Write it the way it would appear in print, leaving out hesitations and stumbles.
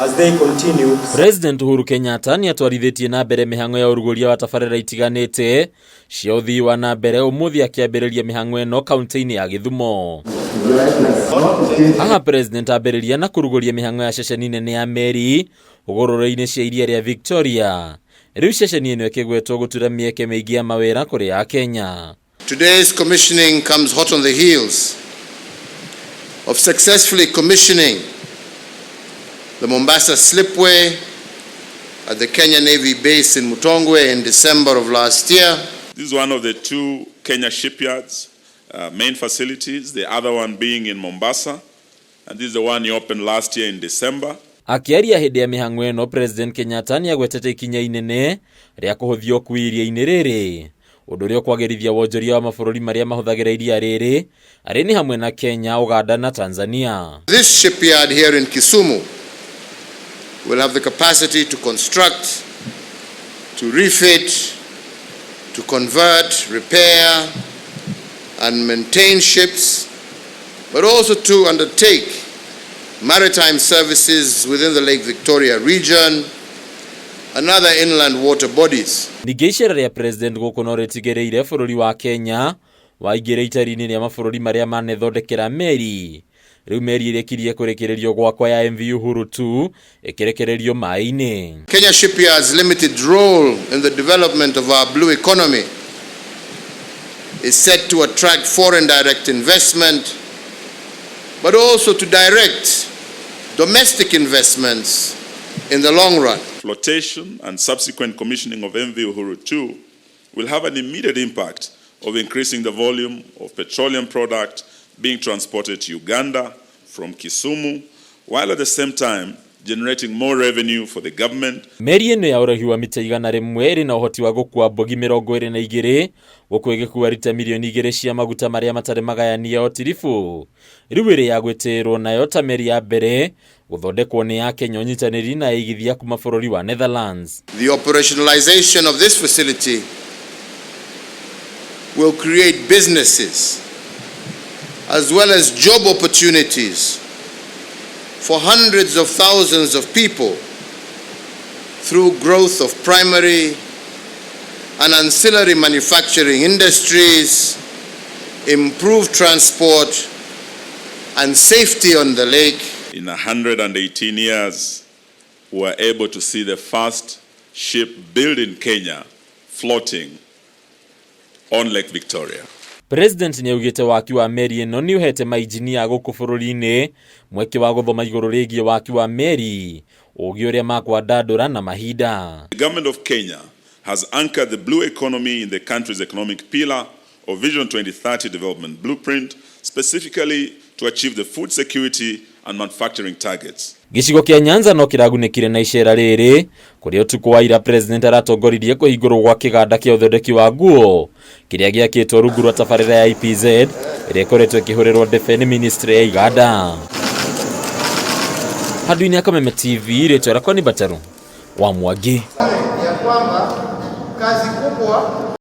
As they continue. President Uhuru Kenyatta nĩ atwarithĩtie na mbere mĩhang'o ya ũrugũria wa tabarĩra itiganĩte cia ũthii wa na mbere, ũmũthĩ akĩambĩrĩria mĩhang'o ĩno kaunti-inĩ ya Gĩthumo. Haha President ambĩrĩria na kũrugũria mĩhang'o ya ceceni nene ya meri hũgũrũrũ-inĩ cia iria rĩa Victoria. Rĩu ceceni ĩno ĩkĩgwetwo gũtura mĩeke mĩingĩ ya mawĩra kũrĩ Akenya. Today's commissioning comes hot on the heels of successfully commissioning the Mombasa Slipway at the Kenya Navy base in Mutongwe in December of last year. This is one of the two Kenya shipyards main facilities, the other one being in Mombasa, and this is the one you opened last year in December. Akĩaria hĩndĩ ya mĩhang'o ĩno, President Kenyatta nĩagwetete ikinya inene rĩa kũhũthia ũkui iria-inĩ rĩrĩ, ũndũ ũrĩa ũkwagĩrithia wonjoria wa mabũrũri marĩa mahũthagĩra iria rĩrĩ, arĩ nĩ hamwe na Kenya, Uganda na Tanzania. This shipyard here in Kisumu will have the capacity to construct, to refit, to convert, repair, and maintain ships, but also to undertake maritime services within the Lake Victoria region and other inland water bodies. Ningĩ icera rĩa President gũkũ no rĩtigĩrĩire bũrũri wa Kenya waingĩra itari-inĩ rĩa mabũrũri marĩa manethondekera meri. Rĩu meri ĩrĩa ĩkirie kũrĩkĩrĩrio gwakwa ya MV Uhuru 2 ĩkĩrekererio maĩ-inĩ. Kenya Shipyards Limited's role in the development of our blue economy is set to attract foreign direct investment, but also to direct domestic investments in the long run. Flotation and subsequent commissioning of MV Uhuru 2 will have an immediate impact of increasing the volume of petroleum product being transported to Uganda from Kisumu, while at the same time generating more revenue for the government. Meri ĩno ya ũraihu wa mita 100 ĩrĩ na ũhoti wa gũkua bogi 22, gũkũ ĩgĩkua rita mirioni 2 cia maguta marĩa matarĩ magayanie o tiribu. Rĩu ĩrĩ ya gwĩtĩĩrwo nayo ta meri ya mbere gũthondekwo nĩ ya Kenya ũnyitanĩri na aigithia kuma bũrũri wa Netherlands. The operationalization of this facility will create businesses as well as job opportunities for hundreds of thousands of people through growth of primary and ancillary manufacturing industries, improved transport and safety on the lake. In 118 years, we were able to see the first ship built in Kenya floating on Lake Victoria. President nĩaugĩte waki wa meri ĩno nĩ ũhete mainjinia gũkũ bũrũri-inĩ mweke wa gũthoma igũrũ rĩgiĩ waki wa meri, ũgĩ ũrĩa makwandandũra na mahinda. The government of Kenya has anchored the blue economy in the country's economic pillar of Vision 2030 Development Blueprint, specifically to achieve the food security and manufacturing targets. Gĩcigo kĩa Nyanza no kĩragunĩkire na icera rĩrĩ, kũrĩa ũtukũ wa ira President aratongoririe kũhingũrwo gwa kĩganda kĩa ũthondeki wa nguo kĩrĩa gĩakĩtwo rungu rwa tabarĩra ya EPZ ĩrĩa ĩkoretwo ĩkĩhũrĩrwo ndebe nĩ ministry ya iganda. Handũ-inĩ ya Kameme TV, rĩtwa rĩakwa nĩ Mbataru wa Mwangi. Ya kwamba kazi kubwa